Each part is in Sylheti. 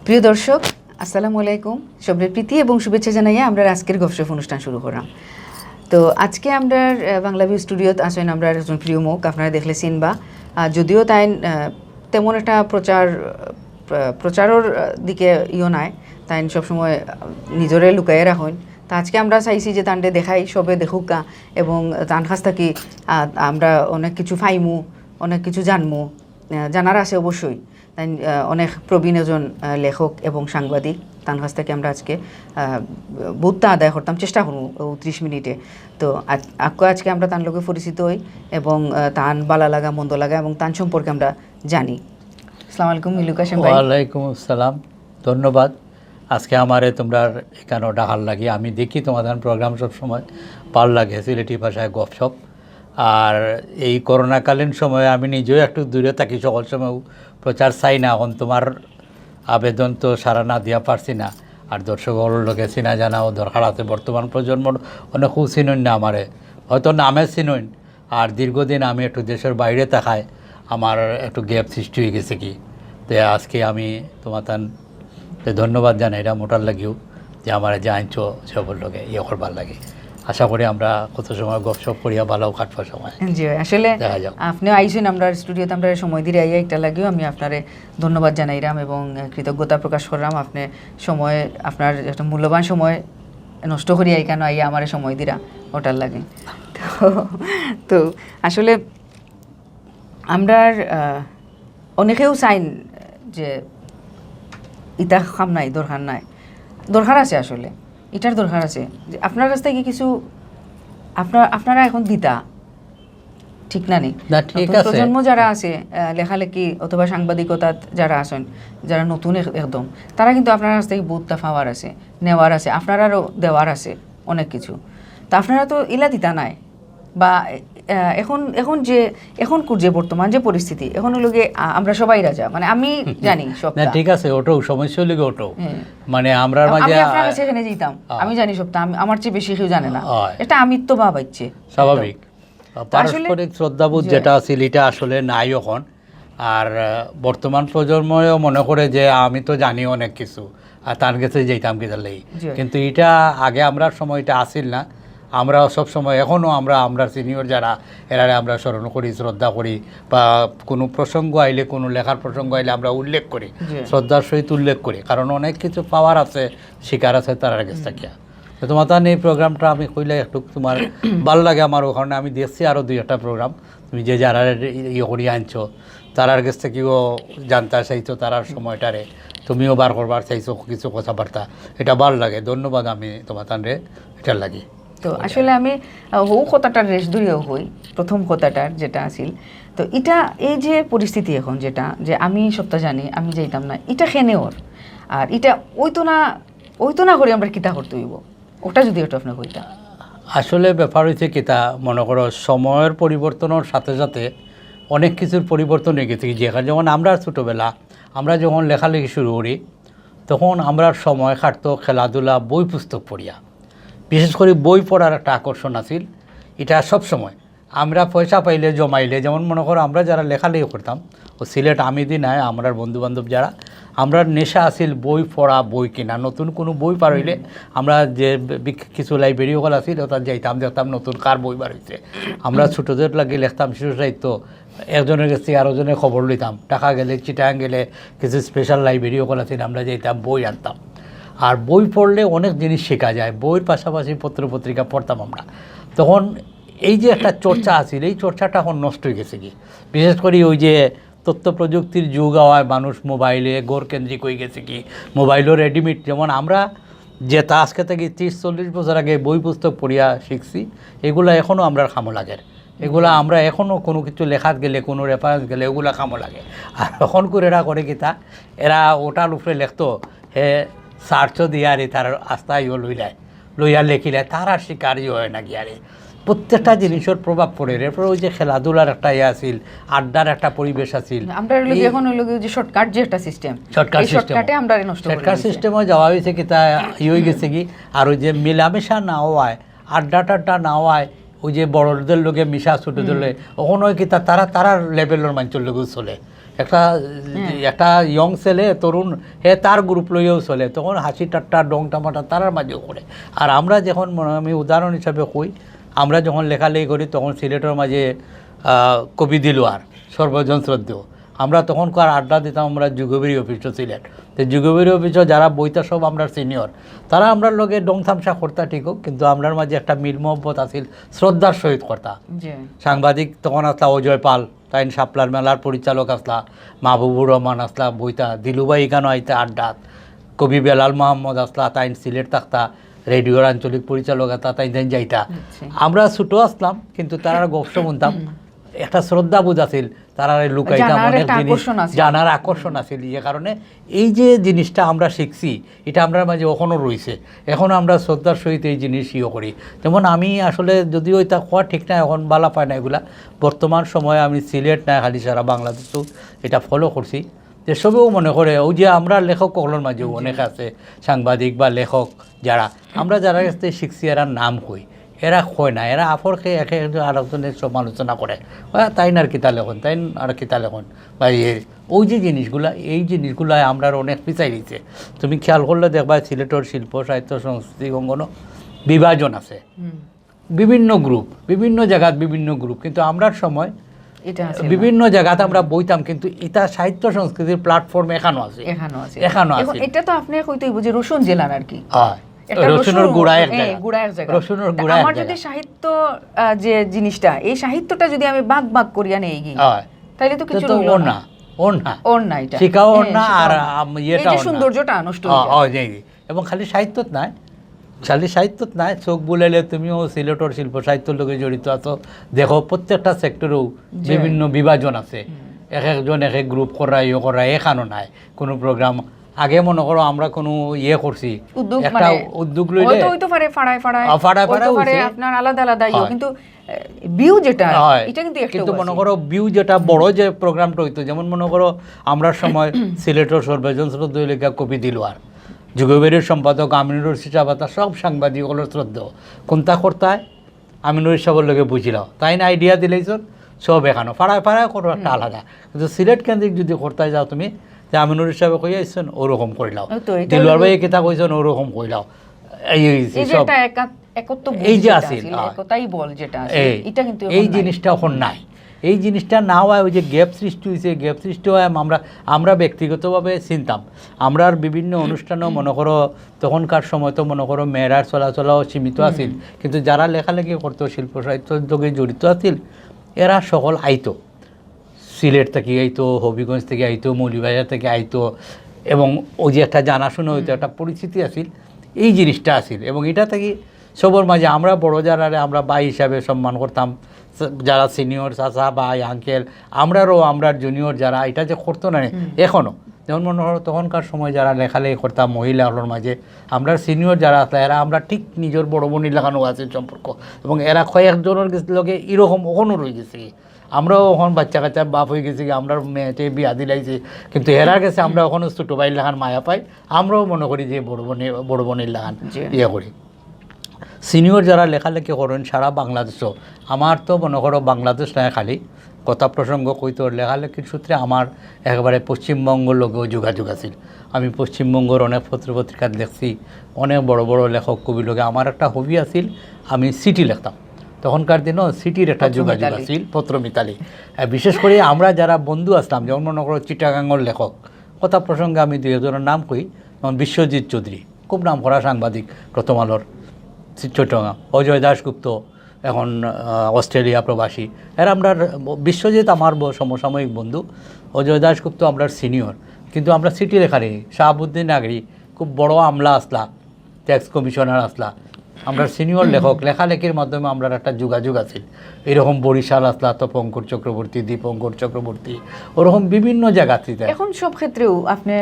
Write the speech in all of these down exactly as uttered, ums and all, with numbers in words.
প্রিয় দর্শক, আসসালামু আলাইকুম। সবরে প্রীতি এবং শুভেচ্ছা জানাইয়া আমরা আজকের গপশপ অনুষ্ঠান শুরু করলাম। তো আজকে আমরা বাংলা ভিউ স্টুডিওত আছেন আমরা একজন প্রিয় মুখ, আপনারা দেখলে চিনবা। আহ, যদিও তাই তেমন একটা প্রচার আহ, প্রচারর দিকে ইও নাই, তাই সবসময় নিজরে লুকাইয়া রাখইন। তা আজকে আমরা চাইছি যে তানরে দেখাই, সবে দেখুক্কা এবং তান কাছ থাকি আহ, আমরা অনেক কিছু পাইমু, অনেক কিছু জানমু। আহ, জানার আছে অবশ্যই। তাই আহ, অনেক প্রবীণ একজন আহ, লেখক এবং সাংবাদিক, তান কাছ থাকি আমরা আজকে আহ, বহুতটা আদায় করতাম, চেষ্টা করমু ও ত্রিশ মিনিটে। তো আজ- আকু আজকে আমরা তান লগে পরিচিত হই এবং আহ, তান বালা লাগা মন্দ লাগা এবং তান সম্পর্কে আমরা জানি। আসসালামু আলাইকুম মিলু কাশেম ভাই। ওয়ালাইকুম আসসালাম, ধন্যবাদ। আজকে আমারে তোমরা এখানো ডাকার লাগি, আমি দেখি তোমাদের প্রোগ্রাম সব সময় ভালা লাগে, সিলেটি ভাষায় গপশপ। আর এই করোনাকালীন সময়ে আমি নিজেও একটু দূরে থাকি, সকল সময় প্রচার চাই না। এখন তোমার আবেদন তো সাড়া না দিয়া পারছি না। আর দর্শকর লগে চিনা জানাও দরকার আছে। বর্তমান প্রজন্মর অনেকেউ চিনইন না আমারে, হয়তো নামে চিনইন। আর দীর্ঘদিন আমি একটু দেশের বাইরে থাকায় আমার একটু গ্যাপ সৃষ্টি হয়ে গেছে কি। তে আজকে আমি তোমার তান তে ধন্যবাদ জানাইরাম ওটার লাগিও যে আমারে যে আনছো সবর লগে ইয়ে করবার লাগে। আশা করি আমরা কত সময় গপশপ করিয়া ভালাও কাটবার সময়। জি ভাই, আসলে দেখা যাক। আপনি আইছেন আমরা স্টুডিওতে, আমরা সময় দিয়ে আইয়া একটা লাগিও আমি আপনারে ধন্যবাদ জানাইরাম এবং কৃতজ্ঞতা প্রকাশ করলাম। আপনি সময়, আপনার একটা মূল্যবান সময় নষ্ট করিয়া এখানে আইয়া আমারে সময় দিরা ওটার লাগে। তো তো আসলে আমরার আহ, অনেকেও চাইন যে ইতা কাম নাই, দরকার নাই। দরকার আছে আসলে, ইটার দরকার আছে। যে আপনার কাছ থাকি কিছু আপনার আপনারা এখন দিতা, ঠিক না নি? না, ঠিক নতুন আছে। প্রজন্ম যারা আছে আহ, লেখালেখি অথবা সাংবাদিকতাত যারা আছেন, যারা নতুন এক- একদম, তারা কিন্তু আপনার কাছ থাকি বহুতটা পাওয়ার আছে, নেওয়ার আছে, আপনারারও দেওয়ার আছে অনেক কিছু। তা আপনারা তো ইলা দিতা নাই বা আহ, এখন এখন যে এখনকুর যে বর্তমান যে পরিস্থিতি, এখন হইল গিয়ে আ- আমরা সবাই রাজা, মানে আমি জানি সব। না, ঠিক আছে, ওটাও সমস্যা হইল গিয়ে ওটাও। হ্যাঁ। মানে আমরা আমি মাঝে আপনার আ- কাছে এখানে যেতাম, আ- আমি জানি সবটা, আমি- আমার চেয়ে বেশি কেউ জানে না। হয়। এটা আমিত্ব ভাব হচ্ছে। স্বাভাবিক। তা আসলে পারস্পরিক শ্রদ্ধাবোধ জি। যেটা আছিল, এটা আসলে নাই এখন। আর আহ, বর্তমান প্রজন্মও মনে করে যে আমি তো জানি অনেক কিছু, আর তার কাছে যাইতাম কি তাহলে। জি। কিন্তু এটা আগে আমরার সময় এটা আসিল না। আমরা সব সময়, এখনো আমরা, আমরা সিনিয়র যারা, এরারে আমরা স্মরণ করি, শ্রদ্ধা করি, বা কোনো প্রসঙ্গ আইলে, কোনো লেখার প্রসঙ্গ আইলে আমরা উল্লেখ করি, জি। শ্রদ্ধার সহিত উল্লেখ করি, কারণ অনেক কিছু পাওয়ার আছে, শিকার আছে তারার কাছ থেকে। তো তোমার তান এই প্রোগ্রামটা আমি কইলে একটু তোমার ভালো লাগে আমার, ওখানে আমি দেখছি আরও দুই একটা প্রোগ্রাম, তুমি যে যারা ইয়ে করি আনছো, তারার কাছ থেকেও জানতা চাইছো, তারার সময়টারে তুমিও বার করবার চাইছো কিছু কথাবার্তা, এটা ভালো লাগে। ধন্যবাদ আমি তোমার তানরে এটার লাগি। তো আসলে আমি আহ, হউ কথাটার রেশ ধরিয়াও হই, প্রথম কথাটার যেটা আছিল। তো এটা এই যে পরিস্থিতি এখন যেটা, যে আমি সবটা জানি, আমি যাইতাম না, এটা কেনে ওর? আর এটা ওই তো না, ওই তো না করি আমরা কিতা করতে হইব, ওটা যদি একটু আপনি কইতা। আসলে ব্যাপার হইছে কিতা, মনে করো সময়র পরিবর্তনের সাথে সাথে অনেক কিছুর পরিবর্তন হয়ে গেছে। যেখানে যেমন আমরা ছোটোবেলা, আমরা যখন লেখালেখি শুরু করি, তখন আমরা সময় কাটতো খেলাধুলা, বই পুস্তক পড়িয়া। বিশেষ করে বই পড়ার একটা আকর্ষণ আছিল, এটা সব সময়। আমরা পয়সা পাইলে জমাইলে, যেমন মনে করো আমরা যারা লেখালেখি করতাম, ও সিলেট আমি দি নাই, আমরার বন্ধু বান্ধব যারা, আমরার নেশা আছিল বই পড়া, বই কিনা, নতুন কোনো বই পার হইলে আমরা যে বি-, কিছু লাইব্রেরি ওগুলো আছিল, ওটা যাইতাম, দেখতাম নতুন কার বই বার হইছে। আমরা ছোটোদের লাগি লেখতাম শিশু সাহিত্য, একজনের কাছ থেকে আরো জনের খবর লইতাম, ঢাকা গেলে, চিটাগাং গেলে কিছু স্পেশাল লাইব্রেরি ওগুলো আছিল, আমরা যাইতাম বই আনতাম। আর বই পড়লে অনেক জিনিস শেখা যায়, বইয়ের পাশাপাশি পত্র পত্রিকা পড়তাম আমরা। তখন এই যে একটা চর্চা আছিল, এই চর্চাটা এখন নষ্ট হয়ে গেছে কি। বিশেষ করে ওই যে তথ্য প্রযুক্তির যুগ হওয়ায় মানুষ মোবাইলে ঘর কেন্দ্রিক হয়ে গেছে কি, মোবাইলও রেডিমেড। যেমন আমরা যেটা আজকে থেকে ত্রিশ চল্লিশ বছর আগে বই পুস্তক পড়িয়া শিখছি, এগুলা এখনও আমরার কামো লাগের। এগুলা আমরা এখনও কোনো কিছু লেখাত গেলে, কোনো রেফারেন্স গেলে, এগুলা কামো লাগে। আর এখন করে এরা করে কিতা, এরা ওটার উপরে লেখতো, হে সার্চও দিয়ে আর তার আস্থায় লইলায়, লইয়া লেখিলায়, তার আর শিকারই হয় না গিয়ারে। প্রত্যেকটা জিনিসের প্রভাব পড়ে। এরপরে ওই যে খেলাধুলার একটা ইয়ে আছিল, আড্ডার একটা পরিবেশ আছিল। আমরা হইলো কি এই এখন হইলো কি ওই যে শর্টকাট যে একটা সিস্টেম, শর্টকাট এই সিস্টেম। শর্টকাটে আমরা নষ্ট করে শর্টকাট দিয়েছি। সিস্টেমে যাওয়া হয়েছে কি, তা ইয়ে হয়ে গেছে কি, আর ওই যে মেলামেশা না হওয়ায়, আড্ডা টাড্ডা না হওয়ায়, ওই যে বড়দের লগে মিশা, ছোটদের লগে, ওখানে হয় কি তা-, তারা, তারার লেভেলের মানুষের লগে চলে। একটা একটা ইয়ং ছেলে, তরুণ, হে তার গ্রুপ লইয়াও চলে, তখন হাসি ঠাট্টা, ঢং তামাশা তারার মাঝেও করে। আর আমরা যখন মনে, আমি উদাহরণ হিসাবে কই, আমরা যখন লেখালেখি করি, তখন সিলেটর মাঝে আহ, কবি দিলওয়ার, সর্বজন শ্রদ্ধেয়, আমরা তখনকার আড্ডা দিতাম আমরা যুগবেরী অফিসও, সিলেট। তো যুগবেরী অফিসও যারা বইতা, সব আমরা সিনিয়র, তারা আমরার লগে ঢং তামাশা করতা ঠিক হোক, কিন্তু আমরার মাঝে একটা মিল মহব্বত আছিল, শ্রদ্ধার সহিত করতা। সাংবাদিক তখন আসলা অজয় পাল, তাইন শাপলার মেলার পরিচালক আসলা, মাহবুবুর রহমান আসলা বইতা, দিলুভাই ইখানো আইতা আড্ডাত, কবি বেলাল মোহাম্মদ আসলা, তাইন সিলেট থাকতা, রেডিওর আঞ্চলিক পরিচালক আসলা, তাইন তাইন যাইতা। আমরা ছোট আসলাম, কিন্তু তারার গপ শুনতাম, একটা শ্রদ্ধাবোধ আছিল, তারারে লুকাইতাম জানার অনেক একটা জিনিস, আকর্ষণ আছিল। জানার আকর্ষণ আছিল। যে কারণে এই যে জিনিসটা আমরা শিখছি, এটা আমরার মাঝে অখনো রইছে। এখনো আমরা শ্রদ্ধার সহিত এই জিনিস ইয়ে করি। যেমন আমি আসলে, যদিও এটা কওয়া ঠিক না, এখন বালা পায় না এগুলা, বর্তমান সময়ে আমি সিলেট না, খালি সারা বাংলাদেশেও এটা ফলো করছি, যে সবেও মনে করে, ওই যে আমরা লেখক অকলর মাঝেও অনেক আছে, সাংবাদিক বা লেখক যারা, আমরা যারা কাছ থেকে শিখছি, এরা নাম কই, এরা কয় না, এরা আফরকে একে একজন আরেকজনের সমালোচনা করে, "ওয়া, তাইন আর কিতা লেখন, তাইন আর কিতা লেখন।" বা ইয়ে, ওই যে জিনিসগুলা, এই জিনিসগুলা আমরার অনেক পিছাই দিছে। তুমি খেয়াল করলে দেখবা, সিলেটর শিল্প, সাহিত্য, সংস্কৃতি অঙ্গনও বিভাজন আছে, বিভিন্ন গ্রুপ, বিভিন্ন জায়গাত বিভিন্ন গ্রুপ, কিন্তু আমরার সময় এটা আছিল না। বিভিন্ন জায়গাত আমরা বইতাম, কিন্তু এটা সাহিত্য সংস্কৃতির প্ল্যাটফর্ম এখানো আছে। এখানো আছে। এখানো এখন আছে। এটা তো আপনি কইতে হইব যে রসুন জেলার আর কি। হয়। একটা রসুনের রসুন, গুড়া এক হ্যাঁ, জায়গা। গুড়া এক জায়গা। রসুনের তা গুড়া এক আমার যদি জায়গা। সাহিত্য, আহ, যে জিনিসটা, এই সাহিত্যটা যদি আমি ভাগ ভাগ করিয়া নেই গি, হয়। তাইলে তো তো কিছু তো রইলো ওর না। না, ওর না। ওর না এটা। শিকাও ওর হ্যাঁ, না, শিকাও আর, না। আম, ইয়েটাও এই যে না। সৌন্দর্যটা নষ্ট হয়ে আ, যায়। অ, জি, জি। এবং খালি সাহিত্যত নাই, খালি সাহিত্যত নাই, চোখ বুলাইলে তুমিও সিলেটর শিল্প সাহিত্যর লগে জড়িত আছো। দেখো, প্রত্যেকটা সেক্টরেও জি। বিভিন্ন বিভাজন আছে। হুম। এক একজন এক এক গ্রুপ করা, ইয়ে করা, এখানো নাই কোনো প্রোগ্রাম। আগে মনে করো আমরা কোনো ইয়ে করছি, উদ্যোগ একটা মানে উদ্যোগ লইলে হয়তো হইতে পারে ফাড়ায় ফাড়ায়, আ, ফাড়ায় হইতে ফাড়ায় পারে হইছে। আপনার আলাদা আলাদা ইয়ে, হয়। কিন্তু, এ, ভিউ যেটা, হয়। এটা কিন্তু একটা কিন্তু মনে আছে। করো ভিউ যেটা বড় যে প্রোগ্রামটা হইতো, যেমন মনে করো আমরা সময় সিলেটর সর্বজন শ্রদ্ধেয় লেখক কবি দিলওয়ার, যুগবেরীর সম্পাদক আমিনুর রশিদ সাহেব, তা সব সাংবাদিক হলো শ্রদ্ধেয়। কোনটা করতায়? আমিনুর রশিদ সাহেবের লগে বুঝিলাও। তাইন আইডিয়া দিলাইছন, সব এখানো। ফাড়ায় ফাড়ায় করো একটা হুম। আলাদা। কিন্তু সিলেট কেন্দ্রিক যদি করতায় যাও তুমি, যে আমিনুর রশিদ সাহেবে কই আইছন, ওরকম করিলাও। ওই তো, এটাই দিলওয়ার হলো ভাই কিতা কইছন, ওরকম কইলাও। এই হইছে এই যে সব। একটা একা-, একত্ব এই যে যেটা আছিল, আছিল, হ্যাঁ। একতাই বল যেটা আছিল, এই, এটা কিন্তু এই এখন নাই। জিনিসটা এখন নাই। এই জিনিসটা না হওয়ায় ওই যে গ্যাপ সৃষ্টি হইছে, গ্যাপ সৃষ্টি হয় আমরা, আমরা ব্যক্তিগতভাবে চিনতাম। আমরার বিভিন্ন অনুষ্ঠানও মনে করো তখনকার সময় তো মনে করো মেয়েরার চলাচলাও সীমিত হুম। আছিল, কিন্তু যারা লেখালেখি করতো, শিল্প সাহিত্যর লগে জড়িত আছিল, এরা সকল আইতো। সিলেট থাকি আইতো, হবিগঞ্জ থাকি আইতো, মৌলভীবাজার থাকি আইতো, এবং ওই যে একটা জানাশোনা হইতো, হুম। একটা পরিচিতি আছিল, এই জিনিসটা আছিল। এবং এটা থাকি সবর মাঝে আমরা বড় যারারে আমরা ভাই হিসাবে সম্মান করতাম, যারা সিনিয়র চাচা, ভাই, আঙ্কেল, আমরারও, আমরার জুনিয়র যারা, এটা যে করতো না, হুম। এখনো যেমন মনে করো তখনকার সময় যারা লেখালেখি করতাম মহিলা হলোর মাঝে, আমরা সিনিয়র যারা আসলে এরা আমরা ঠিক নিজের বড় বোনের লাখানো আছে সম্পর্ক, এবং এরা কয়েকজনের গেছ-, লগে এরকম ওখানো রয়ে গেছে। আমরাও এখন বাচ্চা কাচ্চার বাপ হয়ে গেছি, আমরা মেয়েটে বিয়া দিলাইছি, কিন্তু এরার গেছে আমরা ওখানে ছোটো ভাইর লাখান মায়া পাই, আমরাও মনে করি যে বড় বোনের, বড় বোনের লাখান জি। ইয়ে করি। সিনিয়র যারা লেখালেখি করেন সারা বাংলাদেশও, আমার তো মনে করো বাংলাদেশ নয় খালি, কথা প্রসঙ্গ কইতো লেখালেখির সূত্রে আমার একেবারে পশ্চিমবঙ্গর লগেও যোগাযোগ আছিল। আমি পশ্চিমবঙ্গর অনেক পত্র পত্রিকাত লেখছি, অনেক বড় বড় লেখক কবির লগে। আমার একটা হবি আছিল, আমি চিঠি লিখতাম। তখনকার দিনও চিঠির একটা পত্র যোগাযোগ মিতালি। আছিল, পত্র মিতালি। আহ, বিশেষ করে আমরা যারা বন্ধু আসলাম, যেমন মনে করো চিটাগাঙ্গর লেখক, কথা প্রসঙ্গে আমি দুই একজনের নাম কই, যেমন বিশ্বজিৎ চৌধুরী, খুব নাম করা সাংবাদিক, প্রথম আলোর, চট্টগ্রাম, অজয় দাশগুপ্ত, এখন, আহ, অস্ট্রেলিয়া প্রবাসী। এরা আমরা, বিশ্বজিৎ আমার ব-, সমসাময়িক বন্ধু, অজয় দাশগুপ্ত আমরা সিনিয়র, কিন্তু আমরা চিঠি লেখারি, শাহাবুদ্দিন নাগরি খুব বড় আমলা আসলা, ট্যাক্স কমিশনার আসলা, আমরা সিনিয়র লেখক, লেখালেখির মাধ্যমে আমরা একটা যোগাযোগ আছিল। এরকম বরিশাল আসলা তপঙ্কর চক্রবর্তী, দীপঙ্কর চক্রবর্তী, ওরকম বিভিন্ন জায়গা থেকে। এখন সব ক্ষেত্রেও আপনি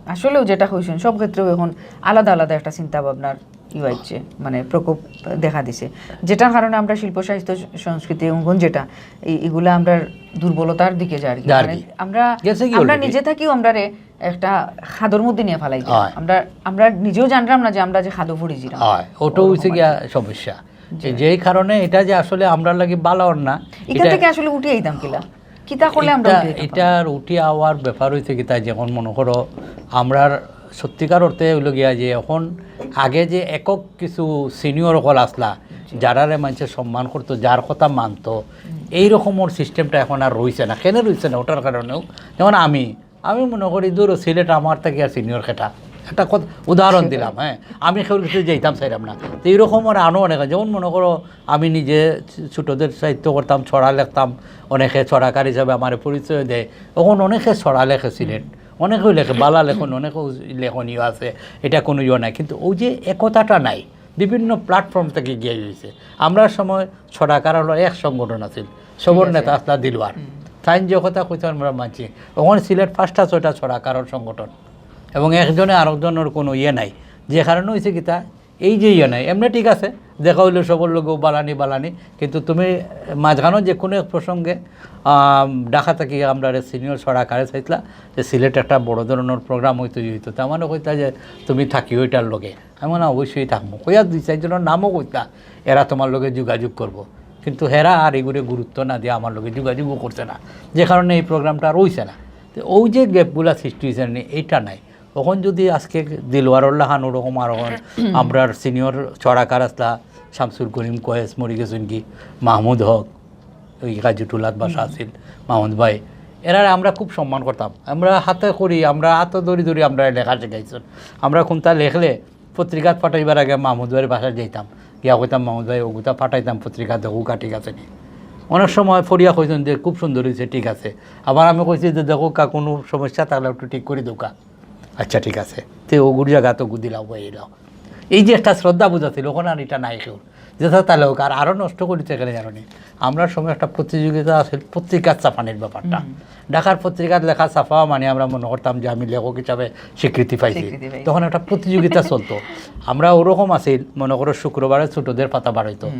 আসলেও যেটা কইছেন, সব ক্ষেত্রেও এখন আলাদা আলাদা একটা চিন্তা ভাবনার ইয়ে হচ্ছে, মানে প্রকোপ দেখা দিছে, যেটার কারণে আমরা শিল্প সাহিত্য সংস্কৃতি অঙ্গন যেটা, এই, এগুলা আমরা দুর্বলতার দিকে যার কি। যার মানে কি। আমরা, গেছে কি আমরা already? নিজে থাকিও আমরারে একটা খাদর মধ্যে নিয়ে ফালাই দিই। হয়। আমরা, আমরা নিজেও জানলাম না যে আমরা যে খাদো পড়ি যিরাম। হয়, ওটাও ওরকম হইছে আর গিয়া কি। সমস্যা। জি। যে-, যেই কারণে এটা যে আসলে আমরা লাগি বালা অর না, এখান এটা থেকে আসলে উঠে আইতাম কিলা? কিতা করলে আমরা এটা উঠি আইতাম পারি? এটার উঠি আওয়ার ব্যাপার হইছে কিতা, যেমন মনে করো আমরার সত্যিকার অর্থে হইল গিয়া যে এখন আগে যে একক কিছু সিনিয়র অকল আসলা, যারারে মানুষে সম্মান করতো, যার কথা মানতো, এই রকমর সিস্টেমটা এখন আর রইছে না। কেনে রইছে না? ওটার কারণেও যেমন আমি আমি মনে করি, ধরো সিলেট আমার থাকি আর সিনিয়র কেটা, একটা কথা উদাহরণ দিলাম। হ্যাঁ, আমি কেউর কাছে যাইতাম চাইলাম না। তো এইরকম আর আনো অনেক, যেমন মনে করো আমি নিজে ছোটদের সাহিত্য করতাম, ছড়া লিখতাম, অনেকে ছড়াকার হিসাবে আমার পরিচয় দেয়। এখন অনেকে ছড়া লেখে সিলেট, অনেকেও লেখে, বালা লেখন, অনেকেও লেখনীয় আছে, এটা কোনো ইয়ে নাই। কিন্তু ওই যে একতাটা নাই, বিভিন্ন প্ল্যাটফর্ম থেকে গিয়া হয়েছে। আমরা সময় ছড়াকার হলো এক সংগঠন আছিল, সবর নেতা আসলা দিলওয়ার। তাইন যে কথা কইতে আমরা মানছি, ওখানে সিলেট পাঁচটা ছয়টা ছড়াকারর সংগঠন এবং একজনে আরেকজনের কোনো ইয়ে নাই। যে কারণে হয়েছে কিতা, এই যে ইয়ে নাই, এমনি ঠিক আছে, দেখা হইলো সবর লগে বালানি বালানি, কিন্তু তুমি মাঝখানো যে কোনো এক প্রসঙ্গে আম, ঢাকা থাকি আমরা সিনিয়র ছড়াকারে চাইতলা যে সিলেট একটা বড় ধরনের প্রোগ্রাম হইতে হইতো, তার মানে কইতা যে তুমি থাকিও এটার লগে। আমি বললাম, "অবশ্যই থাকবো।" কইয়া দুই চারজনের নামও কইতা, "এরা তোমার লগে যোগাযোগ করবো।" কিন্তু হেরা আর এগুলো গুরুত্ব না দিয়ে আমার লগে যোগাযোগও করছে না, যে কারণে এই প্রোগ্রামটা আর হইছে না। তো ওই যে গ্যাপগুলা সৃষ্টি হয়েছে নি, এইটা নাই। এখন যদি আজকে দিলওয়ারর লাখান ওরকম আর এখন আমরার সিনিয়র ছড়াকার আসলা শামসুল করিম কয়েস মরি গেছেন কি, মাহমুদ হক, ওই কাজুটুলাত বাসা আছিল, মাহমুদ ভাই, এরা আমরা খুব সম্মান করতাম। আমরা হাতে করি, আমরা হাতে ধরি ধরি আমরা লেখা শিখাইছেন। আমরা কোনটা লেখলে পত্রিকাত পাঠাইবার আগে মাহমুদ ভাইয়ের বাসায় যাইতাম, গিয়া কইতাম, "মাহমুদ ভাই, ওগুতা পাঠাইতাম পত্রিকা, দেখো কা ঠিক আছে নি?" অনেক সময় ফরিয়া কইছেন যে, "খুব সুন্দর হয়েছে, ঠিক আছে।" আবার আমি কইছি যে, "দেখো কা, কোনো সমস্যা থাকলে একটু ঠিক করে দেও কা।" "আচ্ছা, ঠিক আছে।" তে ওগুর জায়গা তো গুদিলাও বা এলাও। এই যে একটা শ্রদ্ধা বোঝা ছিল, ওখানে আর এটা নাই কেউ। যেটা তাহলে হোক, আর আরও নষ্ট করি সেখানে জানো নি। আমরা সময় একটা প্রতিযোগিতা আছে পত্রিকার ছাপানির ব্যাপারটা। ঢাকার পত্রিকার লেখা ছাপা মানে আমরা মনে করতাম যে আমি লেখক হিসাবে স্বীকৃতি পাইছি। স্বীকৃতি পাইছি। তখন একটা প্রতিযোগিতা চলতো। আমরা ওরকম আছিল, মনে করো শুক্রবারে ছোটদের পাতা বার হইতো।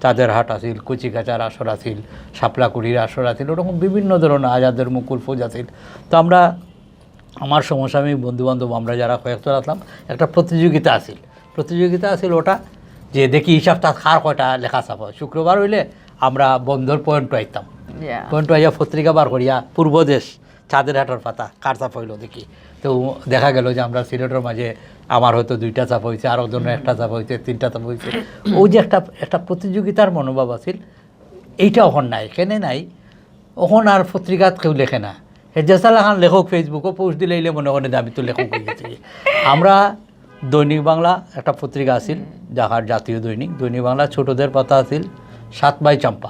চাঁদের হাট আছিল, কচিকাচার আসর আছিল, শাপলাকুড়ির আসর আছিল, ওরকম বিভিন্ন ধরনের আজাদের মুকুল ফৌজ আছিল। তো আমরা, আমার সমসাময়িক বন্ধু বান্ধব, আমরা যারা কয়েকজন আসলাম, একটা প্রতিযোগিতা আছিল। প্রতিযোগিতা আছিল ওটা যে দেখি হিসাব তার কার কয়টা লেখা ছাপা হয়। শুক্রবার হইলে আমরা বন্দর পয়েন্ট আইতাম, Yeah. পয়েন্ট আইয়া পত্রিকা বার করিয়া পূর্ব দেশ, চাঁদের হাটর পাতা, কার ছাপা হইলো দেখি। তো দেখা গেল যে আমরা সিলেটের মাঝে আমার হয়তো দুইটা ছাপা হয়েছে, আরো জনের একটা ছাপা হয়েছে, তিনটা ছাপা হয়েছে। ওই যে একটা একটা প্রতিযোগিতার মনোভাব আছিল, এইটা এখন নাই। কেনে নাই? এখন আর পত্রিকাত কেউ লেখে না। হে যেসা লাখান লেখক Facebook-ও পোস্ট দিলে ইলে মনে করে যে আমি তো লেখক হয়ে গেছি। আমরা দৈনিক বাংলা একটা পত্রিকা আছিল, ঢাকার জাতীয় দৈনিক, দৈনিক বাংলা ছোটদের পাতা আছিল সাত ভাই চাম্পা।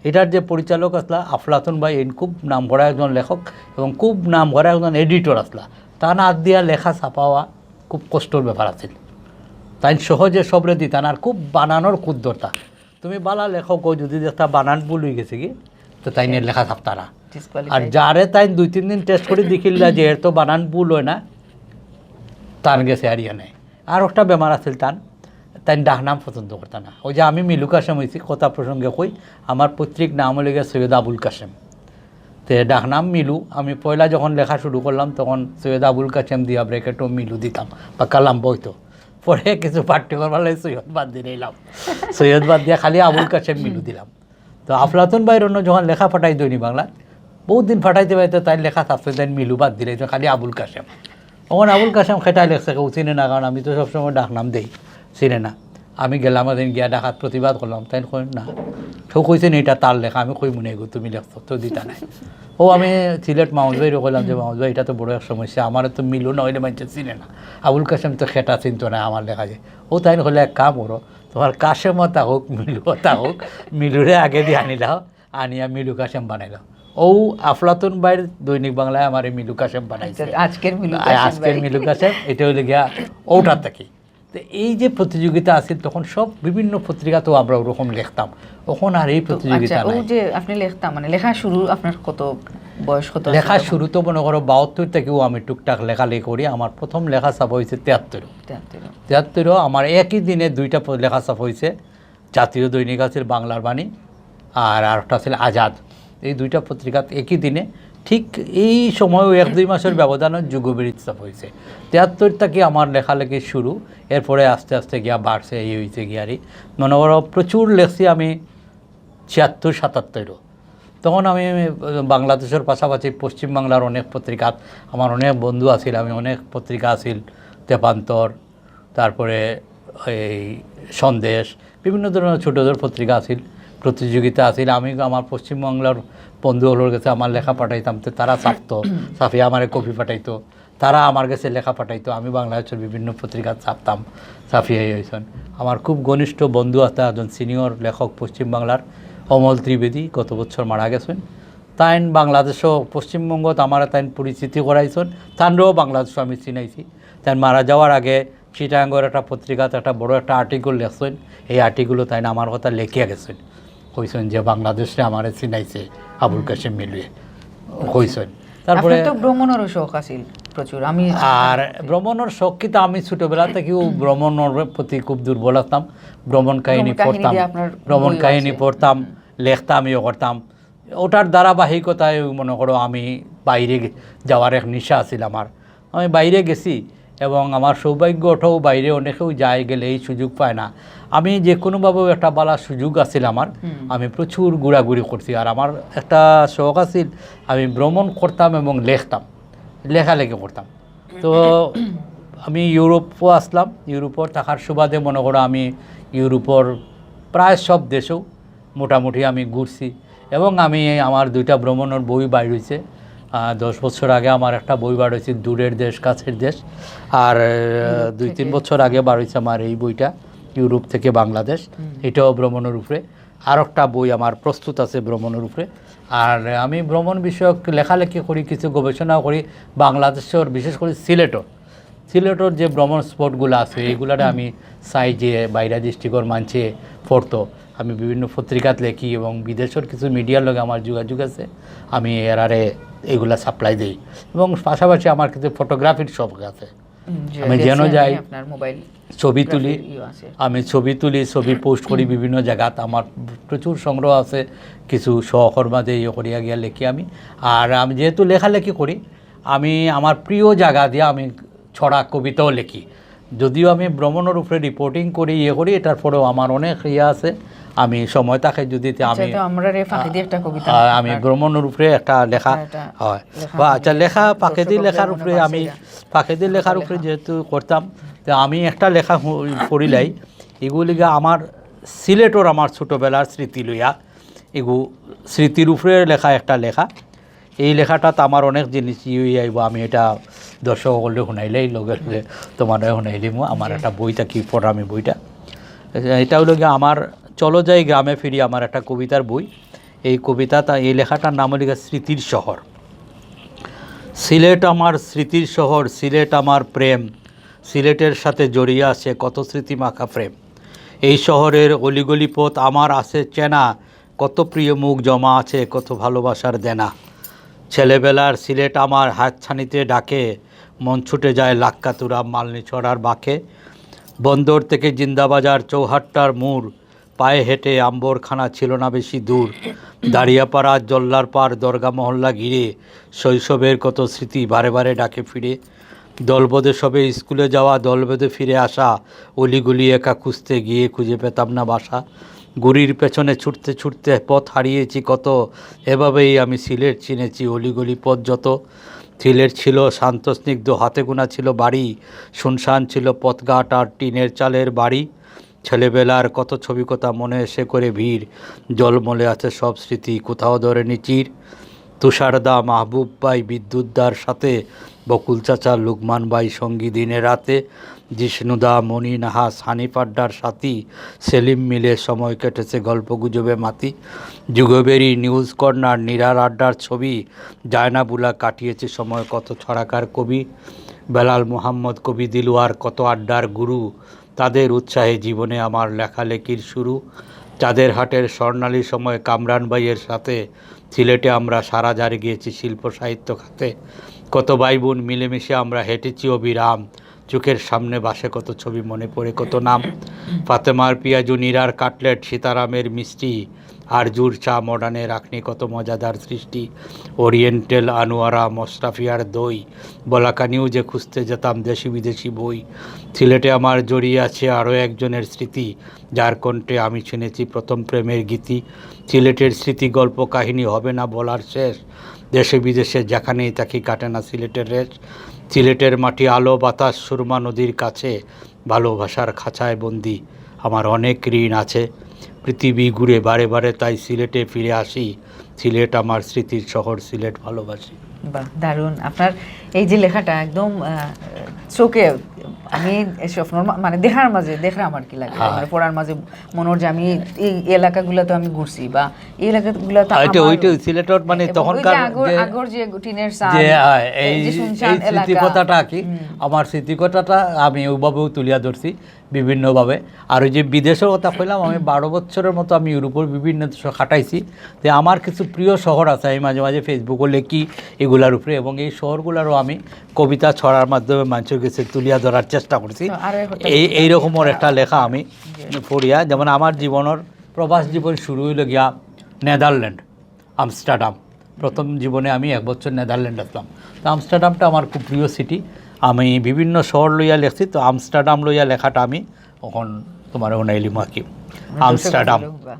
এটার যে পরিচালক আসলা আফলাতুন ভাই, এইন খুব নাম করা একজন লেখক এবং খুব নাম করা একজন এডিটর আসলা। তান হাত দিয়া লেখা ছাপাওয়া খুব কষ্টর ব্যাপার আছিল। তাইন সহজে সবরে দিতা না, আর খুব বানানর খুদ ধরতা। তুমি বালা লেখক যদি দেখতা বানান ভুল হয়ে গেছে কি, তো তাইন এর লেখা ছাপতা না। Disqualified. আর যারে তাইন দুই তিন দিন টেস্ট করে দেখিলা যে এর তো বানান ভুল হয় না, তার গেছে আর ইয়ে নাই। আর একটা বেমার আছিল তান, তাইন ডাকনাম পছন্দ করতা না। ওই যে আমি মিলু কাশেম হইছি, কথা প্রসঙ্গে কই, আমার পৈতৃক নাম হইল গিয়া সৈয়দ আবুল কাশেম। তে ডাকনাম মিলু, আমি পয়লা যখন লেখা শুরু করলাম তখন সৈয়দ আবুল কাশেম দিয়া ব্র্যাকেটও মিলু দিতাম, বা কালাম বইতো। পরে কিছু পার্টি করবার লাগি সৈয়দ বাদ দিলাম, সৈয়দ বাদ দিয়া খালি আবুল কাশেম মিলু দিলাম। তো আফলাতুন ভাইর অন্য যখন লেখা পাঠাই দৈনিক বাংলা, বহুত দিন পাঠাইতে পাঠাইতে তাইন লেখা ছাপছে, তাইন মিলু বাদ দিলে, তো খালি আবুল কাশেম। তখন আবুল কাশেম খেটাই লেখছে, কেউ চিনে না, কারণ আমি তো সবসময় ডাকনাম দেই, চিনে না। আমি গেলাম একদিন গিয়া ডাকাত প্রতিবাদ করলাম, তাইন কই না, কেউ কইছে না এটা তার লেখা, আমি কই মনে গো তুমি লেখছো, তো দিতা নাই। ও আমি সিলেট মাহমুদ ভাইরে কইলাম যে মাহমুদ ভাই, এটা তো বড় এক সমস্যা, আমার তো মিলু না হইলে মানুষে চিনে না, আবুল কাশেম তো খেটা চিনতো না আমার লেখা যে। ও তাইন কইলে এক কাম করো, তোমার কাশেমও থাকুক, মিলুও থাকুক, মিলুরে আগে দিয়ে আনিলাও, আনিয়া মিলু কাশেম বানাইলাও। ও আফলাতুন ভাইর দৈনিক বাংলায় আমার এই মিলু কাশেম বানাইছে। আচ্ছা, আজকের মিলু আ-, কাশেম আজকের ভাই। মিলু কাশেম, এটা হইলে গিয়া ওটার থাকি। তো এই যে প্রতিযোগিতা আছে, তখন সব বিভিন্ন পত্রিকাতেও আমরা ওরকম লিখতাম, এখন আর এই তো প্রতিযোগিতা আচ্ছা, ও নাই। যে আপনি লেখতাম, মানে লেখা শুরু আপনার কত বয়স, কত আছে লেখা তখন? শুরু তো মনে করো বাহাত্তর থেকেও আমি টুকটাক লেখালেখি করি। আমার প্রথম লেখা ছাপা হয়েছে তিয়াত্তর। তিয়াত্তর। তিয়াত্তরও আমার একই দিনে দুইটা প-, লেখা ছাপা হয়েছে, জাতীয় দৈনিক আছিল বাংলার বাণী, আর আরেকটা আছিল আজাদ। এই দুইটা পত্রিকাত একই দিনে ঠিক এই সময়ও এক দুই মাসের ব্যবধানে যুগবিরতি ছাপা হয়েছে। তিয়াত্তর থেকে আমার লেখালেখি শুরু, এরপরে আস্তে আস্তে গিয়া বাড়ছে, এই হয়েছে গিয়া আর এই। মনে করো প্রচুর লেখছি আমি ছিয়াত্তর সাতাত্তরও। তখন আমি বাংলাদেশর পাশাপাশি পশ্চিমবাংলার অনেক পত্রিকাত আমার অনেক বন্ধু আছিল, আমি অনেক পত্রিকা আছিল, তেপান্তর, তারপরে এই সন্দেশ, বিভিন্ন ধরনের ছোটো ছোটো পত্রিকা আছিল, প্রতিযোগিতা আছিল। আমি আমার পশ্চিমবাংলার বন্ধু অকলর গেছে আমার লেখা পাঠাইতাম, তে তারা ছাপতো, ছাপিয়া আমারে কপি পাঠাইতো, তারা আমার গেছে লেখা পাঠাইতো, আমি বাংলাদেশর বিভিন্ন পত্রিকা ছাপতাম, ছাপিয়া অইছইন। আমার খুব ঘনিষ্ঠ বন্ধু আছে একজন সিনিয়র লেখক পশ্চিমবাংলার, অমল ত্রিবেদী, গত বছর মারা গেছইন। তাইন বাংলাদেশও, পশ্চিমবঙ্গত আমারে তাইন পরিচিতি করাইছইন, তানরেও বাংলাদেশও আমি চিনাইছি। তাইন মারা যাওয়ার আগে চিটাগাঙ্গর একটা পত্রিকাত একটা বড় একটা আর্টিকেল লেখছইন, এই আর্টিকেলও তাইন আমার কথা লেখিয়া গেছইন, কইছইন যে বাংলাদেশে আমারে চিনাইছে আবুল কাশেম মিলুয়ে, কইছইন। তারপরে আপনার তো ভ্রমণেরও শখ আছিল প্রচুর। আমি আর ভ্রমণের শখ কিতা, আমি ছোটবেলা থাকিও ভ্রমণের প্রতি খুব দুর্বল আছলাম। ভ্রমণ কাহিনী ভ্রমণ কাহিনী পড়তাম, দিয়ে আপনার ভ্রমণ বইও কাহিনী আছে। পড়তাম, লেখতাম, ইয়ে করতাম। ওটার ধারাবাহিকতায় ওই মনে করো আমি বাইরে গে-, যাওয়ার এক নেশা আছিল আমার। আমি বাইরে গেছি এবং আমার সৌভাগ্য ওটাও বাইরে অনেকেও যায়, গেলে এই সুযোগ পায় না। আমি যে কোনোভাবেও একটা ভালো সুযোগ আছিল আমার, আমি প্রচুর ঘোরাঘুরি করছি। আর আমার একটা শখ আছিল, আমি ভ্রমণ করতাম এবং লেখতাম, লেখালেখি করতাম। তো আমি ইউরোপও আসলাম, ইউরোপর থাকার সুবাদে মনে করো আমি ইউরোপর প্রায় সব দেশেও মোটামুটি আমি ঘুরছি। এবং আমি আমার দুইটা ভ্রমণের বই বাইর হইছে। আহ, দশ বছর আগে আমার একটা বই বার হইছে, দূরের দেশ কাছের দেশ। আর আহ, দুই তিন বছর আগে বার হইছে আমার এই বইটা, ইউরোপ থেকে বাংলাদেশ। এটাও ভ্রমণের উপরে। আর একটা বই আমার প্রস্তুত আছে ভ্রমণের উপরে। আর আমি ভ্রমণ বিষয়ক লেখালেখি করি, কিছু গবেষণাও করি। বাংলাদেশের বিশেষ করে সিলেটর, সিলেটর যে ভ্রমণ স্পটগুলো আছে, এইগুলারে আমি চাই যে বাইরা ডিস্ট্রিক্টর মানষে পড়তো। আমি বিভিন্ন পত্রিকাত লেখি এবং বিদেশের কিছু মিডিয়ার লগে আমার যোগাযোগ আছে। আমি এরারে এইগুলা সাপ্লাই দেই এবং পাশাপাশি আমার কিছু ফটোগ্রাফির শখ আছে। হুম, জি, আমি যেন দেখছি আমি যাই, আপনার মোবাইল ছবি তুলি। গ্রাফির ইয়ে আছে। আমি ছবি তুলি, ছবি পোস্ট করি বিভিন্ন জায়গাত। আমার প্রচুর সংগ্রহ আছে, কিছু শখর মাঝে ইয়ে করিয়া গিয়া লেখি আমি। আর আমি যেহেতু লেখালেখি করি, আমি আমার প্রিয় জায়গা দিয়া আমি ছড়া কবিতাও লেখি। যদিও আমি ভ্রমণের উপরে রিপোর্টিং করি, ইয়ে করি, এটার পরেও আমার অনেক ইয়ে আছে। আমি সময় থাকে যদি তে আচ্ছা, আমি তো আমরা রে ফাঁকি দিয়ে একটা কবিতা আ, আমি আপনার ভ্রমণের উপরে একটা লেখা একটা হয়। লেখা বা আমি আচ্ছা, লেখা ফাঁকেদি দর্শকদের লেখার মনে উপরে আমি পাশে ফাঁকেদি লেখার লেখা। উপরে যেহেতু করতাম, তো আমি একটা লেখা হু-, পড়িলাই। এগুলিকে আমার সিলেটর আমার ছোটোবেলার স্মৃতি লইয়া, এগু স্মৃতির উপরে লেখা একটা লেখা। এই লেখাটাত আমার অনেক জিনিস ইয়ে হইয়া আইব, আমি এটা দর্শক হকলরে শুনাইলাই, লগে লগে তোমারে শুনাইলিমু। আমার জি। একটা বই থাকি পড়ামি বইটা, এটা হইল গিয়া আমার চলো যাই গ্রামে ফিরি, আমার একটা কবিতার বই। এই কবিতাটা, এই লেখাটার নাম হইল গিয়া স্মৃতির শহর। সিলেট আমার স্মৃতির শহর, সিলেট আমার প্রেম, সিলেটের সাথে জড়িয়ে আছে কত স্মৃতি মাখা প্রেম। এই শহরের অলিগলি পথ আমার আছে চেনা, কত প্রিয় মুখ জমা আছে, কত ভালোবাসার দেনা। ছেলেবেলার সিলেট আমার হাতছানিতে ডাকে, মন ছুটে যায় লাক্কাতুরা মালনীছড়ার বাঁকে। বন্দর থেকে জিন্দাবাজার চৌহাট্টার মোড়, পায়ে হেঁটে আম্বরখানা ছিল না বেশি দূর। দাঁড়িয়াপাড়া, জল্লার পাড়, দরগা মহল্লা ঘিরে শৈশবের কত স্মৃতি বারে বারে ডাকে ফিরে। দলবদে সবে স্কুলে যাওয়া, দলবদে ফিরে আসা, অলিগলি একা খুঁজতে গিয়ে খুঁজে পেতাম না বাসা। ঘুড়ির পেছনে ছুটতে ছুটতে পথ হারিয়েছি কত, এভাবেই আমি সিলেট চিনেছি অলিগলি পথ যত। সিলেট ছিল শান্ত স্নিগ্ধ, হাতে গোনা ছিল বাড়ি, শুনশান ছিল পথঘাট আর টিনের চালের বাড়ি। ছেলেবেলার কত ছবি কথা মনে এসে করে ভিড়, জলমলে আছে সব স্মৃতি, কোথাও ধরেনি চির। তুষারদা, মাহবুব ভাই, বিদ্যুৎদার সাথে, বকুল চাচা, লুকমান ভাই সঙ্গী দিনে রাতে, জিষ্ণুদা, মণি নাহাস, হানিফ আড্ডার সাথী, সেলিম মিলে সময় কেটেছে গল্প গুজবে মাতি। যুগবেরি, নিউজ কর্নার, নীরার আড্ডার ছবি, জায়নাবুলা কাটিয়েছে সময় কত ছড়াকার কবি। বেলাল মোহাম্মদ, কবি দিলওয়ার, কত আড্ডার গুরু, তাদের উৎসাহে জীবনে আমার লেখালেখির শুরু। চাঁদের হাটের স্বর্ণালী সময় কামরান ভাইয়ের সাথে সিলেটে আমরা সারা জারি গিয়েছি শিল্প সাহিত্য খাতে। কত ভাই বোন মিলেমিশে আমরা হেঁটেছি অবিরাম, চোখের সামনে ভাসে কত ছবি, মনে পড়ে কত নাম। ফাতেমার পিয়াজু, নীরার কাটলেট, সীতারামের মিষ্টি, আরজুর চা, মডার্নের আখনি, কত মজাদার সৃষ্টি। ওরিয়েন্টাল আনোয়ারা, মশরাফিয়ার দই, বলাকা নিউজে খুঁজতে যেতাম দেশি বিদেশি বই। সিলেটে আমার জড়িয়ে আছে আরও একজনের স্মৃতি, যার কণ্ঠে আমি শুনেছি প্রথম প্রেমের গীতি। সিলেটের স্মৃতি, গল্প, কাহিনী হবে না বলার শেষ। দেশে বিদেশে যেখানেই থাকি, কাটে না সিলেটের রেশ। সিলেটের মাটি, আলো, বাতাস, সুরমা নদীর কাছে, ভালোবাসার খাঁচায় বন্দি। আমার অনেক ঋণ আছে। পৃথিবী ঘুরে বারে বারে, তাই সিলেটে ফিরে আসি। সিলেট আমার স্মৃতির শহর, সিলেট ভালোবাসি। বাহ, দারুণ। আপনার এই যে লেখাটা একদম, আহ, চোখে, আমি স্বপ্নর মা-, মানে দেখার মাঝে দেখলাম আর কি লাগে, হ্যাঁ। মানে পড়ার মাঝে মনে হয় যে আমি এই এলাকাগুলো তো আমি ঘুরছি, বা এই এলাকাগুলো তো ওইটা আমার। ওইটা সিলেটর মানে এবং ওই যে তখনকার আগর, যে আগর যে টিনের চাল, যে, হ্যাঁ, এই এই যে এই শুনশান এলাকা। স্মৃতিকথাটা আর কি, হুম। আমার স্মৃতিকথাটা আমি ওইভাবেও তুলিয়া ধরছি বিভিন্নভাবে। আর ওই যে বিদেশের কথা কইলাম, আমি বারো বছরের মতো আমি ইউরোপের বিভিন্ন দেশে কাটাইছি। তো আমার কিছু প্রিয় শহর আছে, আমি মাঝে মাঝে ফেসবুকে লেখি এগুলার উপরে, এবং এই শহরগুলারও আমি কবিতা ছড়ার মাধ্যমে মানুষের কাছে তুলিয়া ধরার চেষ্টা করছি। তো আরো একটা এই কবিতা। এইরকমর একটা লেখা আমি পড়িয়া, যেমন আমার জীবনের প্রবাস জীবন শুরু হইল গিয়া নেদারল্যান্ড, আমস্টারডাম। প্রথম জীবনে আমি এক বছর নেদারল্যান্ড আসলাম। তো আমস্টারডামটা আমার খুব প্রিয় সিটি। আমি বিভিন্ন শহর লইয়া লেখছি, তো আমস্টারডাম লইয়া লেখাটা আমি এখন তোমার ওনাইলিম আর কি। আমস্টারডাম। বাহ।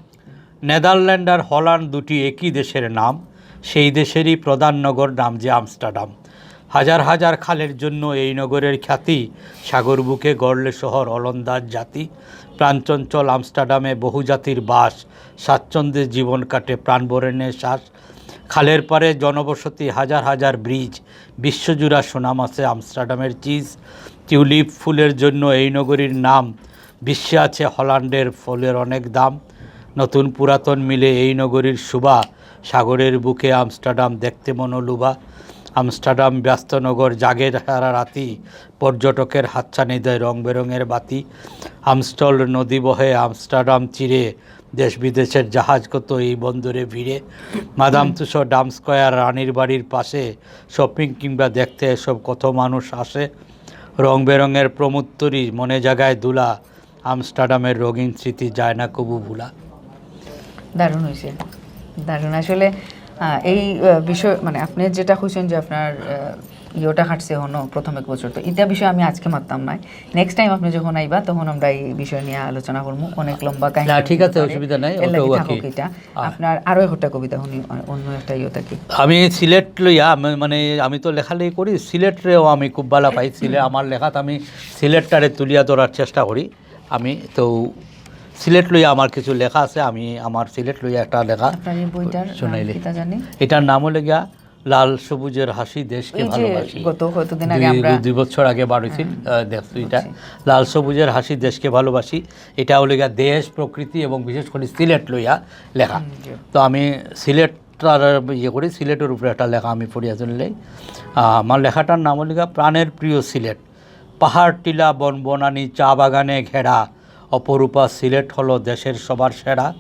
নেদারল্যান্ড আর হল্যান্ড দুটি একই দেশের নাম, সেই দেশেরই প্রধান নগর নাম যে আমস্টারডাম। হাজার হাজার খালের জন্য এই নগরের খ্যাতি, সাগর বুকে গড়লে শহর অলন্দাজ জাতি। প্রাণচঞ্চল আমস্টারডামে বহু জাতির বাস, স্বাচ্ছন্দ্যে জীবন কাটে প্রাণ ভরে নেয় শ্বাস। খালের পাড়ে জনবসতি, হাজার হাজার ব্রিজ, বিশ্বজুড়া সুনাম আছে আমস্টারডামের চিজ। টিউলিপ ফুলের জন্য এই নগরীর নাম, বিশ্বে আছে হল্যান্ডের ফলের অনেক দাম। নতুন পুরাতন মিলে এই নগরীর শোভা, সাগরের বুকে আমস্টারডাম দেখতে মনোলোভা। আমস্টারডাম ব্যস্ত নগর, জাগে সারা রাতি, পর্যটকের হাতছানি দেয় রং বেরঙের বাতি। আমস্টল নদী বহে আমস্টারডাম চিরে, দেশ বিদেশের জাহাজ কত এই বন্দরে ভিড়ে। মাদাম তুসো, ডাম স্কয়ার, রানীর বাড়ির পাশে, শপিং কিংবা দেখতে এসব কত মানুষ আসে। রং বেরঙের প্রমুত্তরি, মনে জাগায় দোলা, আমস্টারডামের রঙিন স্মৃতি যায় না কবু ভোলা। দারুণ হয়েছে, দারুণ। আসলে, আহ, এই, আহ, বিষয়, মানে, আপনি যেটা কইছেন যে আপনার, আহ, ইয়েটা কাটছে হনো প্রথম এক বছর, তো এটা বিষয়ে আমি আজকে মাততাম না। নেক্সট টাইম আপনি যখন আইবা, তখন আমরা এই বিষয় নিয়ে আলোচনা করবো। অনেক লম্বা কাহিনী না, ঠিক হইতে আছে, পারে। অসুবিধা নাই, এর লাগি ওটাও আর থাকুক কি। এটা। হ্যাঁ। আপনার আরো একটা কবিতা শুনি, অ-, অন্য একটা ইয়ে থাকি। আমি সিলেট লইয়া, আমি, মানে, আমি তো লেখালেখি করি, সিলেটরেও আমি খুব ভালা পাই। সিলেট, আমার লেখাত আমি সিলেটটারে তুলিয়া ধরার চেষ্টা করি। আমি তো সিলেট লইয়া আমার কিছু লেখা আছে, আমি আমার সিলেট লইয়া একটা লেখা আপনার এই বইটার নাম শুনাইলে। কিতা জানি? এটার নাম হলো গিয়া লাল সবুজের হাসি দেশকে এই যে ভালোবাসি। গত কতদিন আগে দুই, আমরা দুই বছর আগে বাড়িছিল, আহ, দেখছো এটা। বুঝছি। লাল সবুজের হাসি দেশকে ভালোবাসি। এটা হলো গিয়া দেশ, প্রকৃতি এবং বিশেষ করে সিলেট লইয়া লেখা। হুম, জি। তো আমি সিলেটটার ইয়ে করি, সিলেটের উপরে একটা লেখা আমি পড়িয়া শুনলেই। আহ, আমার লেখাটার নাম হলো গিয়া প্রাণের প্রিয় সিলেট। পাহাড়, টিলা, বন, বনানী, চা বাগানে ঘেরা, অপরূপা সিলেট হলো দেশের সবার সেরা।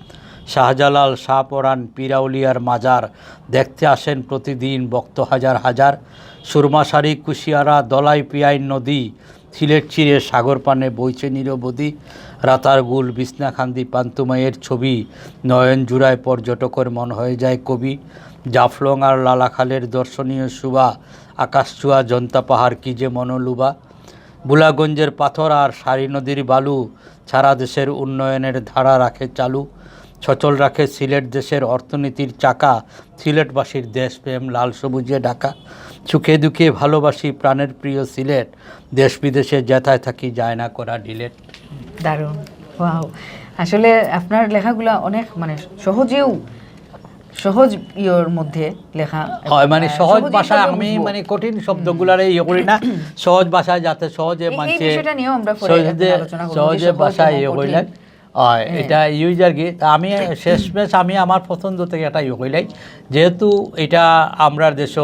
শাহজালাল, শাহপরান, পীর আউলিয়ার মাজার দেখতে আসেন প্রতিদিন ভক্ত হাজার হাজার। সুরমাশাড়ি, কুশিয়ারা, ধলাই, পিয়াইন নদী, সিলেট চিরে সাগর পানে বইছে নিরবধি। রাতারগুল, বিছনাকান্দি, পান্তুমাইয়ের ছবি নয়ন জুড়ায় পর্যটকের মন হয়ে যায় কবি। জাফলং আর লালাখালের দর্শনীয় শোভা, আকাশছোঁয়া জন্তা পাহাড় কি যে মনোলোভা। ভোলাগঞ্জের পাথর আর সারি নদীর বালু সারা দেশের উন্নয়নের ধারা রাখে চালু। সচল রাখে সিলেট দেশের অর্থনীতির চাকা, সিলেটবাসীর দেশপ্রেম লাল সবুজে ঢাকা। সুখে দুঃখে ভালোবাসি প্রাণের প্রিয় সিলেট, দেশ বিদেশে যেথায় থাকি যায় না করা ডিলেট। দারুণ, ওয়াও। আসলে আপনার লেখাগুলা অনেক, মানে, সহজেও, সহজ ইয়ের মধ্যে লেখা। হয়, মানে, আহ, সহজ সহজেই ভাষায় সব আমি, বুঝবো। মানে, কঠিন শব্দগুলারে ইয়ে করি না, সহজ ভাষায় যাতে সহজে এই, এই মানছে, বিষয়টা নিয়েও আমরা পরে সহজে, একদিন আলোচনা করবো যে সহজে সহজ ভাষায় এবং ইয়ে কঠিন। করিলেন। হয়, হ্যাঁ। এটা ইউজার কি, তা আমি শেষমেশ আমি আমার পছন্দ থেকে একটা ইয়ে করিলাই, যেহেতু এটা আমরার দেশ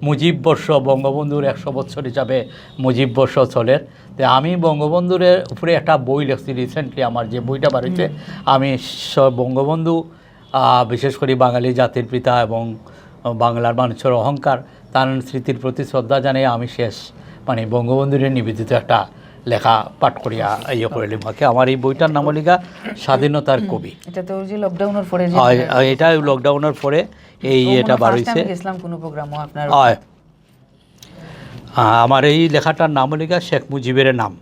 মুজিব বর্ষ, বঙ্গবন্ধুর একশো বছর হিসাবে মুজিব বর্ষ চলের, তো আমি বঙ্গবন্ধুর উপরে একটা বই লেখছি রিসেন্টলি, আমার যে বইটা বার হইছে, আমি স-, বঙ্গবন্ধু, আহ, বিশেষ করে বাঙালি জাতির পিতা এবং বাংলার মানুষের অহংকার, তার স্মৃতির প্রতি শ্রদ্ধা জানিয়ে আমি শেষ মানে বঙ্গবন্ধুরে নিবেদিত একটা লেখা পাঠ করিয়া ইয়ে করিলিমু। আমার এই বইটার নাম অইলো গিয়া স্বাধীনতার কবি। এটা তো ওই যে লকডাউনের পরে যে আর, আর এটা লকডাউনের পরে এই এটা বার হইছে। গেছিলাম কোনো প্রোগ্রামও আপনার। হয়। আ-, আমার এই লেখাটার নাম অইলো গিয়া শেখ মুজিবের নাম।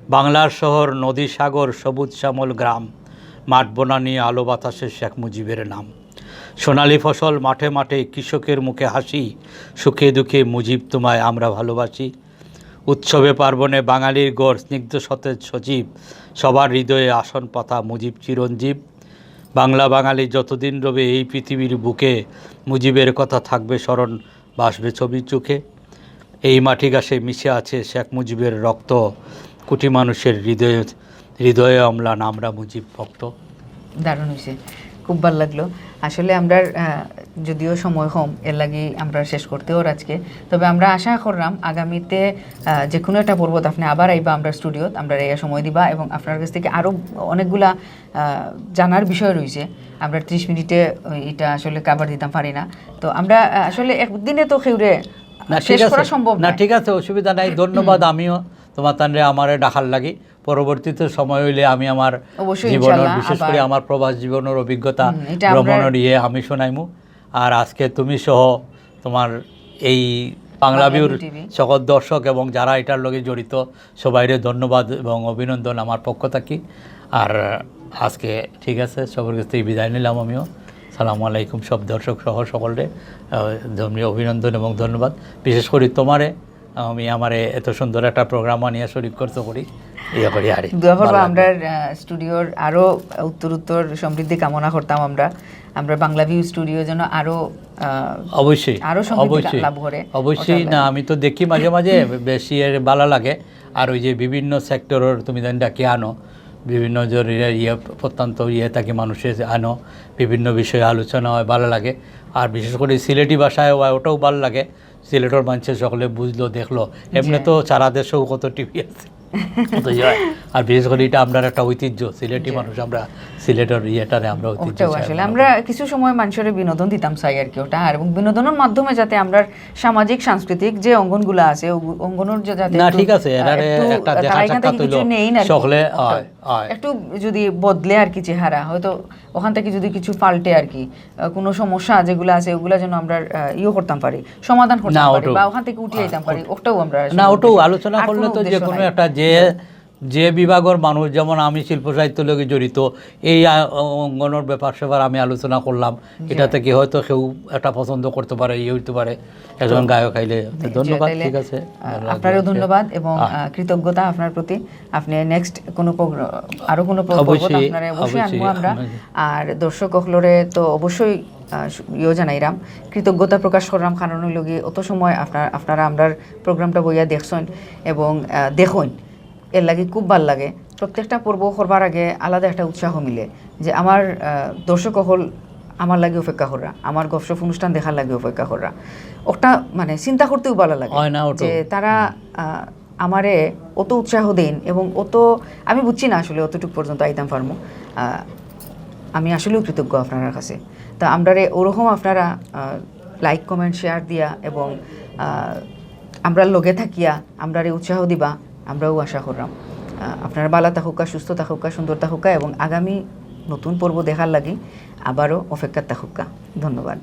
বাংলার শহর, নদী, সাগর, সবুজ শ্যামল গ্রাম, মাঠ বনানী, আলো বাতাসে শেখ মুজিবের নাম। সোনালী ফসল মাঠে মাঠে, কৃষকের মুখে হাসি, সুখে দুঃখে মুজিব তোমায় আমরা ভালোবাসি। উৎসবে পার্বণে বাঙালির ঘর, স্নিগ্ধ সতেজ সজীব, সবার হৃদয়ে আসন পাতা মুজিব চিরঞ্জীব। বাংলা বাঙালি যতদিন রবে এই পৃথিবীর বুকে, মুজিবের কথা থাকবে স্মরণ, ভাসবে ছবি চোখে। এই মাটি ঘাসে মিশে আছে শেখ মুজিবের রক্ত, কোটি মানুষের হৃদয়ে, হৃদয়ে অম্লান আমরা মুজিব ভক্ত। দারুণ হইছে, খুব ভালো লাগলো। আসলে আমরা, আহ, যদিও সময় কম, এর লাগি আমরা শেষ করতে অর আজকে। তবে আমরা আশা করলাম আগামীতে, আহ, যে কোনো একটা পর্বত আপনি আবার আইবা আমরা স্টুডিওত, আমরা এই সময় দিবা এবং আপনার কাছ থেকে আরও অনেকগুলা, আহ, জানার বিষয় রইছে। আমরা ত্রিশ মিনিটে এটা আসলে কভার দিতাম পারি না। তো আমরা, আহ, আসলে একদিনে তো কেউরে না, শেষ ঠিক আছে। করা সম্ভব না, না। ঠিক আছে, অসুবিধা নাই। ধন্যবাদ, আমিও তোমার তানরে আমারে ডাকার লাগি। পরবর্তীতে সময় হইলে আমি আমার অবশ্যই, জীবনের, ইনশাল্লাহ, বিশেষ আবার করে আমার প্রবাস জীবনের অভিজ্ঞতা, হুম, এটা আমরা ভ্রমণের ইয়ে আমি শোনাইমু। আর আজকে তুমি সহ তোমার এই বাংলা বাংলা ভিউর ভিউ টিভি। সকল দর্শক এবং যারা এটার লগে জড়িত সবাইরে ধন্যবাদ এবং অভিনন্দন আমার পক্ষ থাকি। আর আজকে ঠিক আছে, সবার কাছ থেকে বিদায় নিলাম আমিও। সালামু আলাইকুম সব দর্শক সহ সকলরে, আহ, ধর্মীয় অভিনন্দন এবং ধন্যবাদ। বিশেষ করে তোমারে, আমি আমারে এত সুন্দর একটা প্রোগ্রাম আনিয়া শরিক করতে করি, ইয়ে করি আর কি। দোয়া করবা ভালো লাগবে। আমরা, আহ, স্টুডিওর আরো উত্তর উত্তর সমৃদ্ধি কামনা করতাম আমরা। আমরা বাংলা ভিউ স্টুডিও যেন আরো, আহ, অবশ্যই, আরো সমৃদ্ধি অবশ্যই, লাভ করে। অবশ্যই। ওটা না, আমি তো দেখি মাঝে মাঝে বেশি এর ভালো লাগে। আর ওই যে বিভিন্ন সেক্টরের তুমি জানি ডাকি আনো, বিভিন্ন জনের ইয়ে প্রত্যন্ত ইয়ে থাকি মানুষের আনো, বিভিন্ন বিষয়ে আলোচনা হয়, ভালো লাগে। আর বিশেষ করে সিলেটি ভাষায় হয়, ওটাও ভালো লাগে। সিলেটের মানুষের সকলে বুঝলো, দেখলো। এমনি জি। তো সারা দেশেও কত টিভি আছে, কত ইয়ে হয়। আর বিশেষ করে এটা আমরার একটা ঐতিহ্য, সিলেটি জি। মানুষ আমরা, সিলেটের ইয়েটারে আমরা ঐতিহ্য ওটাও চাই আসলে আমরা। আমরা কিছু সময় মানুষের বিনোদন দিতাম চাই আর কি, ওটা আর এবং বিনোদনর মাধ্যমে যাতে আমরা সামাজিক সাংস্কৃতিক যে অঙ্গনগুলা আছে, ওগু- অঙ্গনর যে যাতে না, একটু, ঠিক আছে, আহ, এরারে একটু একটা দেখা তারা এখান সাক্ষাৎ থেকে কিছু হইলো, নেই না আর কি। সকলে, ওটাও। হয়, হয়। একটু যদি বদলে আর কি চেহারা, হয়তো ওখান থেকে যদি কিছু পাল্টে আর কি, আহ, কোনো সমস্যা যেগুলো আছে ওগুলা যেন আমরা, আহ, ইয়ে করতাম পারি, সমাধান করতাম না, পারি ওটাও। বা ওখান থেকে উঠিয়ে দিতাম পারি, ওটাও আমরা আসলে না, ওটাও উদ্দেশ্য। আলোচনা আর করলে কোনো তো যে উদ্দেশ্য কোনো নাই। একটা যে, যে বিভাগের মানুষ, যেমন আমি শিল্প সাহিত্য লগে জড়িত, এই আ-, অঙ্গনের ব্যাপার স্যাপার আমি আলোচনা করলাম, এটা থেকে হয়তো কেউ একটা পছন্দ করতে পারে, ইয়ে হইতে পারে, একজন গায়ক আইলে। জি, ধন্যবাদ, তাইলে, ঠিক আছে, আহ, ভালো লাগলো। আপনারও ধন্যবাদ এবং, আহ। আহ, কৃতজ্ঞতা আপনার প্রতি। আপনি নেক্সট কোনো প্রোগ্রাম, আরো কোনো প্রো-, অবশ্যই, পর্বত আপনারা অবশ্যই অবশ্যই, আনবো আমরা। অবশ্যই। আর দর্শক অকলরে তো অবশ্যই, আহ, সু-, ইয়েও জানাইরাম, কৃতজ্ঞতা প্রকাশ করলাম, কারণ হইল গিয়ে অত সময় আপনার, আপনারা আমরার প্রোগ্রামটা বইয়া দেখছইন এবং, আহ, দেখইন, এর লাগি খুব ভালো লাগে। প্রত্যেকটা পর্ব করবার আগে আলাদা একটা উৎসাহ মিলে যে আমার, আহ, দর্শক অকল আমার লাগি অপেক্ষা কররা, আমার গপশপ অনুষ্ঠান দেখার লাগি অপেক্ষা কররা। ওটা মানে চিন্তা করতেও ভালো লাগে হয় না, ওটাও। যে তারা, আহ, আমারে অত উৎসাহ দেন এবং অত, আমি বুঝছি না আসলে অতটুকু পর্যন্ত আইতাম পারমু। আহ, আমি আসলেও কৃতজ্ঞ আপনার কাছে। তা আমরারে ওরকম আপনারা, আহ, লাইক, কমেন্ট, শেয়ার দিয়া এবং, আহ, আমরার লগে থাকিয়া আমরারে উৎসাহ দিবা, আমরাও আশা করলাম। আহ, আপনারা ভালা থাকুকা, সুস্থ থাকুকা, সুন্দর থাকুকা এবং আগামী নতুন পর্ব দেখার লাগি আবারও অপেক্ষা থাকুকা। ধন্যবাদ।